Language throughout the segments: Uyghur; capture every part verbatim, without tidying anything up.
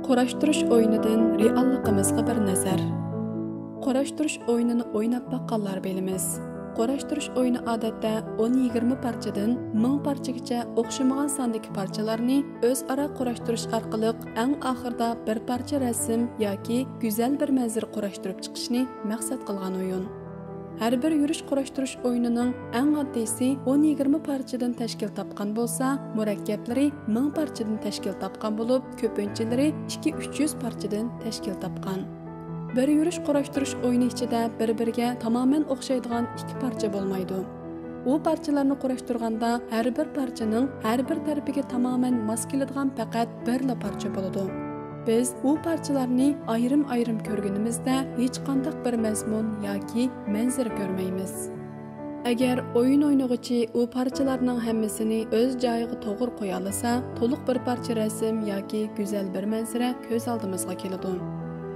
قۇراشتۇرۇش ئويۇنىدىن رېئاللىقىمىزغا بىر نەزەر. قۇراشتۇرۇش ئويۇنىنى ئويناپ باققانلار بىلىمىز. قۇراشتۇرۇش ئويۇنى ئادەتتە ئون يىگىرمە پارچىدىن، مىڭ پارچىگىچە ئوخشىمىغان ساندىكى پارچىلارنى ئۆزئارا قۇراشتۇرۇش ئارقىلىق ئەڭ ئاخىرىدا بىر پارچە رەسىم ياكى گۈزەل بىر مەنزىرە قۇراشتۇرۇپ چىقىشنى مەقسەت قىلغان ئويۇن. ھەر بىر يۈرۈش قۇراشتۇرۇش ئويۇنىنىڭ ئەڭ ئاددىيسى ئون يىگىرمە پارچىدىن تەشكىل تاپقان بولسا، مۇرەككەپلىرى مىڭ پارچىدىن تەشكىل تاپقان بولۇپ، كۆپىنچىلىرى ئىككى ئۈچ يۈز پارچىدىن تەشكىل تاپقان. بىر يۈرۈش قۇراشتۇرۇش ئويۇنى ئىچىدە بىر-بىرىگە تامامەن ئوخشايدىغان ئىككى پارچە بولمايدۇ. ئۇ پارچىلارنى قۇراشتۇرغاندا ھەر بىر پارچىنىڭ ھەر بىر تەرىپىگە تامامەن ماس كېلىدىغان پەقەت بىرلا پارچە بولىدۇ. بىز ئۇ پارچىلارنى ئايرىم-ئايرىم كۆرگىنىمىزدە ھېچقانداق بىر مەزمۇن ياكى مەنزىرە كۆرمەيمىز. ئەگەر ئويۇن ئوينىغۇچى ئۇ پارچىلارنىڭ ھەممىسىنى ئۆز جايىغا توغرا قويالىسا، تولۇق بىر پارچە رەسىم ياكى گۈزەل بىر مەنزىرە كۆز ئالدىمىزغا كېلىدۇ.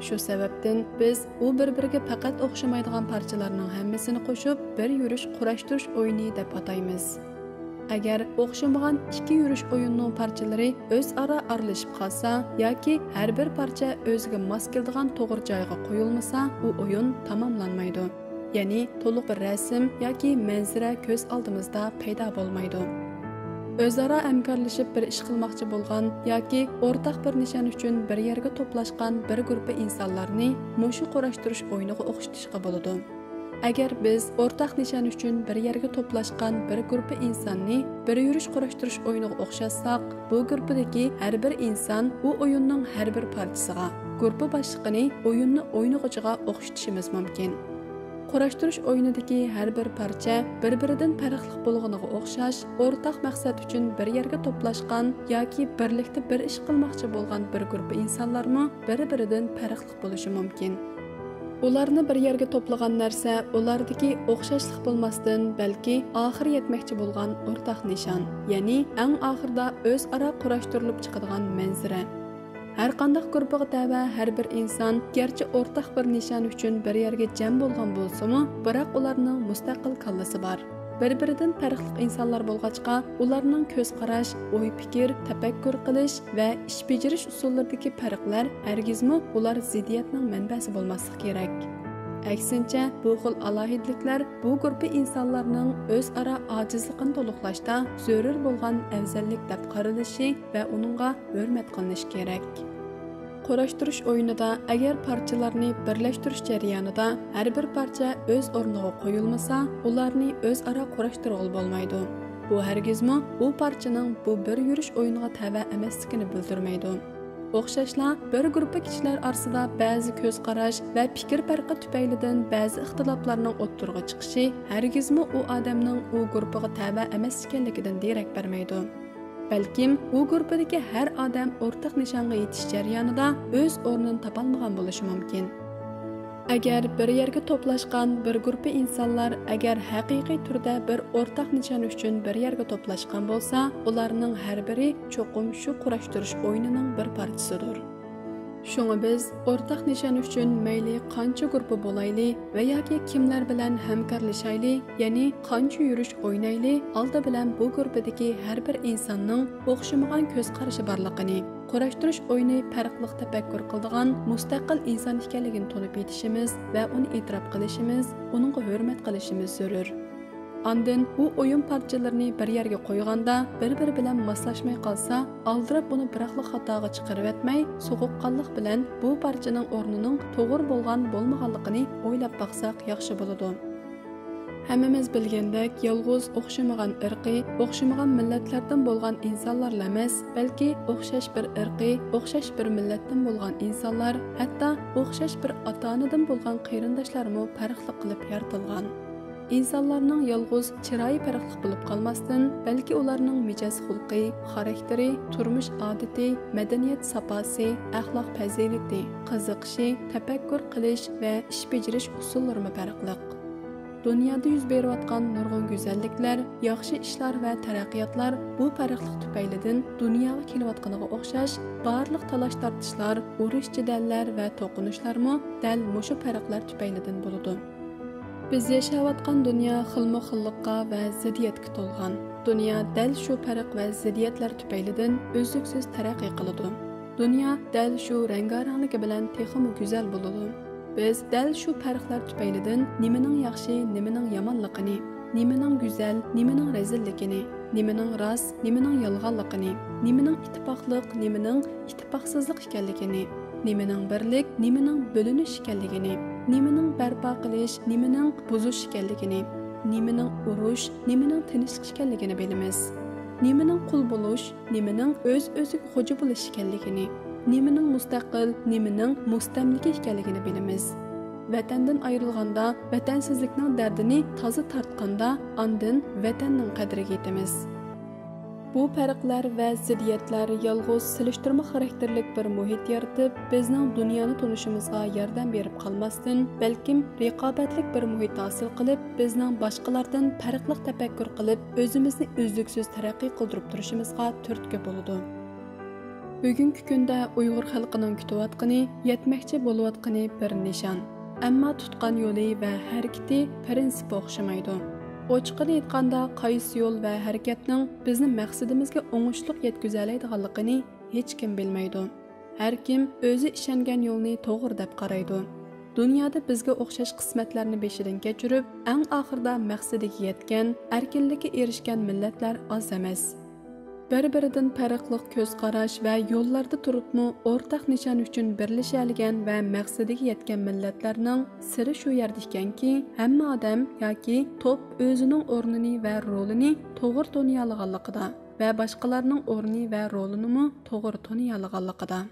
شۇ سەۋەبتىن بىز ئۇ بىر-بىرىگە پەقەت ئوخشىمايدىغان پارچىلارنىڭ ھەممىسىنى قوشۇپ بىر يۈرۈش قۇراشتۇرۇش ئويۇنى دەپ ئاتايمىز. ئەگەر ئوخشىمىغان ئىككى يۈرۈش ئويۇننىڭ پارچىلىرى ئۆزئارا ئارىلىشىپ قالسا ياكى ھەر بىر پارچە ئۆزىگە ماس كېلىدىغان توغرا جايغا قويۇلمىسا، ئۇ ئويۇن تاماملانمايدۇ. يەنى تولۇق بىر رەسىم ياكى مەنزىرە كۆز ئالدىمىزدا پەيدا بولمايدۇ. ئۆزئارا ھەمكارلىشىپ بىر ئىش قىلماقچى بولغان ياكى ئورتاق بىر نىشان ئۈچۈن بىر يەرگە توپلاشقان بىر گۇرۇپپا ئىنسانلارنى مۇشۇ قۇراشتۇرۇش ئويۇنىغا ئوخشىتىشقا بولىدۇ. ئەگەر بىز ئورتاق نىشان ئۈچۈن بىر يەرگە توپلاشقان بىر گۇرۇپپا ئىنساننى بىر يۈرۈش قۇراشتۇرۇش ئويۇنىغا ئوخشاتساق، بۇ گۇرۇپپىدىكى ھەر بىر ئىنسان ئۇ ئويۇننىڭ ھەر بىر پارچىسىغا، گۇرۇپپا باشلىقىنى ئويۇننى ئوينىغۇچىغا ئوخشىتىشىمىز مۇمكىن. قۇراشتۇرۇش ئويۇنىدىكى ھەر بىر پارچە بىر-بىرىدىن پەرقلىق بولغىنىغا ئوخشاش، ئورتاق مەقسەت ئۈچۈن بىر يەرگە توپلاشقان ياكى بىرلىكتە بىر ئىش قىلماقچى بولغان بىر گۇرۇپپا ئىنسانلارمۇ بىر-بىرىدىن پەرقلىق بولۇشى مۇمكىن. ئۇلارنى بىر يەرگە توپلىغان نەرسە ئۇلاردىكى ئوخشاشلىق بولماستىن، بەلكى ئاخىرى يەتمەكچى بولغان ئورتاق نىشان، يەنى ئەڭ ئاخىرىدا ئۆزئارا قۇراشتۇرۇلۇپ چىقىدىغان مەنزىرە. ھەرقانداق گۇرۇپپىغا تەۋە ھەر بىر ئىنسان گەرچە ئورتاق بىر نىشان ئۈچۈن بىر يەرگە جەم بولغان بولسىمۇ، بىراق ئۇلارنىڭ مۇستەقىل كاللىسى بار. بىر-بىرىدىن پەرقلىق ئىنسانلار بولغاچقا، ئۇلارنىڭ كۆز قاراش، ئوي پىكىر، تەپەككۇر قىلىش ۋە ئىش بېجىرىش ئۇسۇللىرىدىكى پەرقلەر ھەرگىزمۇ ئۇلار زىددىيەتنىڭ مەنبەسى بولماسلىقى كېرەك. ئەكسىنچە، بۇ خىل ئالاھىدىلىكلەر بۇ گۇرۇپپا ئىنسانلارنىڭ ئۆزئارا ئاجىزلىقىنى تولۇقلاشتا زۆرۈر بولغان ئەۋزەللىك دەپ قارىلىشى ۋە ئۇنىڭغا ھۆرمەت قىلىنىشى كېرەك. قۇراشتۇرۇش ئويۇنىدا ئەگەر پارچىلارنى بىرلەشتۈرۈش جەريانىدا ھەر بىر پارچە ئۆز ئورنىغا قويۇلمىسا، ئۇلارنى ئۆزئارا قۇراشتۇرغىلى بولمايدۇ. بۇ ھەرگىزمۇ ئۇ پارچىنىڭ بۇ بىر يۈرۈش ئويۇنىغا تەۋە ئەمەسلىكىنى بىلدۈرمەيدۇ. ئوخشاشلا، بىر گۇرۇپپا كىشىلەر ئارىسىدا بەزى كۆز قاراش ۋە پىكىر پەرقى تۈپەيلىدىن بەزى ئىختىلاپلارنىڭ ئوتتۇرىغا چىقىشى ھەرگىزمۇ ئۇ ئادەمنىڭ ئۇ گۇرۇپپىغا تەۋە ئەمەس ئىكەنلىكىدىن دېرەك بەرمەيدۇ. بەلكىم ئۇ گۇرۇپپىدىكى ھەر ئادەم ئورتاق نىشانغا يېتىش جەريانىدا ئۆز ئورنىنى تاپالمىغان بولۇشى مۇمكىن. ئەگەر بىر يەرگە توپلاشقان بىر گۇرۇپپا ئىنسانلار ئەگەر ھەقىقىي تۈردە بىر ئورتاق نىشان ئۈچۈن بىر يەرگە توپلاشقان بولسا، ئۇلارنىڭ ھەر بىرى چوقۇم شۇ قۇراشتۇرۇش ئويۇنىنىڭ بىر پارچىسىدۇر. شۇڭا بىز ئورتاق نىشان ئۈچۈن مەيلى قانچە گۇرۇپپا بولايلى ۋە ياكى كىملەر بىلەن ھەمكارلىشايلى، يەنى قانچە يۈرۈش ئوينايلى، ئالدى بىلەن بۇ گۇرۇپپىدىكى ھەر بىر ئىنساننىڭ ئوخشىمىغان كۆز قارىشى بارلىقىنى، قۇراشتۇرۇش ئويۇنى پەرقلىق تەپەككۇر قىلىدىغان مۇستەقىل ئىنسان ئىكەنلىكىنى تونۇپ يېتىشىمىز ۋە ئۇنى ئېتىراپ قىلىشىمىز، ئۇنىڭغا ھۆرمەت قىلىشىمىز زۆرۈر. ئاندىن ئۇ ئويۇن پارچىلىرىنى بىر يەرگە قويغاندا، بىر-بىرى بىلەن ماسلاشماي قالسا، ئالدىراپ ئۇنى بىراقلا خاتاغا چىقىرىۋەتمەي، سوغۇققانلىق بىلەن بۇ پارچىنىڭ ئورنىنىڭ توغرا بولغان بولمىغانلىقىنى ئويلاپ باقساق ياخشى بولىدۇ. ھەممىمىز بىلگەندەك، يالغۇز ئوخشىمىغان ئىرقىي، ئوخشىمىغان مىللەتلەردىن بولغان ئىنسانلارلا ئەمەس، بەلكى ئوخشاش بىر ئىرقىي، ئوخشاش بىر مىللەتتىن بولغان ئىنسانلار، ھەتتا ئوخشاش بىر ئاتا-ئانىدىن بولغان قېرىنداشلارمۇ پەرقلىق قىلىپ يارىتىلغان. ئىنسانلارنىڭ يالغۇز چىرايى پەرقلىق بولۇپ قالماستىن، بەلكى ئۇلارنىڭ مىجەز-خۇلقى، خاراكتېرى، تۇرمۇش ئادىتى، مەدەنىيەت ساپاسى، ئەخلاق پەزىلىتى، قىزىقىشى، تەپەككۇر قىلىش ۋە ئىش بېجىرىش ئۇسۇللىرىمۇ پەرقلىق. دۇنيادا يۈز بېرىۋاتقان نۇرغۇن گۈزەللىكلەر، ياخشى ئىشلار ۋە تەرەققىياتلار بۇ پەرقلىق تۈپەيلىدىن دۇنياغا كېلىۋاتقىنىغا ئوخشاش، بارلىق تالاش-تارتىشلار، ئۇرۇش-جېدەللەر ۋە توقۇنۇشلارمۇ دەل مۇشۇ پەرقلەر تۈپەيلىدىن بولىدۇ. بىز ياشاۋاتقان دۇنيا خىلمۇ خىللىققا ۋە زىددىيەتكە تولغان. دۇنيا دەل شۇ پەرق ۋە زىددىيەتلەر تۈپەيلىدىن ئۈزلۈكسىز تەرەققىي قىلىدۇ. دۇنيا دەل شۇ رەڭگارەڭلىكى بىلەن تېخىمۇ گۈزەل بولىدۇ. بىز دەل شۇ پەرقلەر تۈپەيلىدىن نېمىنىڭ ياخشى، نېمىنىڭ يامانلىقىنى، نېمىنىڭ گۈزەل، نېمىنىڭ رەزىللىكىنى، نېمىنىڭ راست، نېمىنىڭ يالغانلىقىنى، نېمىنىڭ ئىتتىپاقلىق، نېمىنىڭ ئىتتىپاقسىزلىق ئىكەنلىكىنى، نېمىنىڭ بىرلىك، نېمىنىڭ بۆلۈنۈش ئىكەنلىكىنى، نېمىنىڭ بەرپا قىلىش، نېمىنىڭ بۇزۇش ئىكەنلىكىنى، نېمىنىڭ ئۇرۇش، نېمىنىڭ تىنچلىق ئىكەنلىكىنى بىلىمىز. نېمىنىڭ قۇل بولۇش، نېمىنىڭ ئۆز-ئۆزىگە خوجا بولۇش ئىكەنلىكىنى، نېمىنىڭ مۇستەقىل، نېمىنىڭ مۇستەملىكە ئىكەنلىكىنى بىلىمىز. ۋەتەندىن ئايرىلغاندا، ۋەتەنسىزلىكنىڭ دەردىنى تازا تارتقاندا، ئاندىن ۋەتەننىڭ قەدرىگە يېتىمىز. بۇ پەرقلەر ۋە زىددىيەتلەر يالغۇز سېلىشتۇرما خاراكتېرلىك بىر مۇھىت يارىتىپ، بىزنىڭ دۇنيانى تونۇشىمىزغا ياردەم بېرىپ قالماستىن، بەلكىم رىقابەتلىك بىر مۇھىت ھاسىل قىلىپ، بىزنىڭ باشقىلاردىن پەرقلىق تەپەككۇر قىلىپ، ئۆزىمىزنى ئۈزلۈكسىز تەرەققىي قىلدۇرۇپ تۇرۇشىمىزغا تۈرتكە بولىدۇ. بۈگۈنكى كۈندە ئۇيغۇر خەلقىنىڭ كۈتۈۋاتقىنى، يەتمەكچى بولۇۋاتقىنى بىر نىشان. ئەمما تۇتقان يولى ۋە ھەرىكىتى، پىرىنسىپى ئوخشىمايدۇ. ئوچۇقىنى ئېيتقاندا، قايسى يول ۋە ھەرىكەتنىڭ بىزنى مەقسىتىمىزگە ئوڭۇشلۇق يەتكۈزەلەيدىغانلىقىنى ھېچكىم بىلمەيدۇ. ھەركىم ئۆزى ئىشەنگەن يولنى توغرا دەپ قارايدۇ. دۇنيادا بىزگە ئوخشاش قىسمەتلەرنى بېشىدىن كەچۈرۈپ، ئەڭ ئاخىرىدا مەقسىتىگە يەتكەن، ئەركىنلىككە ئېرىشكەن مىللەتلەر ئاز ئەمەس. بىر-بىرىدىن پەرقلىق كۆز قاراش ۋە يوللاردا تۇرۇپمۇ ئورتاق نىشان ئۈچۈن بىرلىشەلىگەن ۋە مەقسىتىگە يەتكەن مىللەتلەرنىڭ سىرى شۇ يەردە ئىكەنكى، ھەممە ئادەم ياكى توپ ئۆزىنىڭ ئورنىنى ۋە رولىنى توغرا تونۇيالىغانلىقىدا ۋە باشقىلارنىڭ ئورنى ۋە رولىنىمۇ توغرا تونۇيالىغانلىقىدا.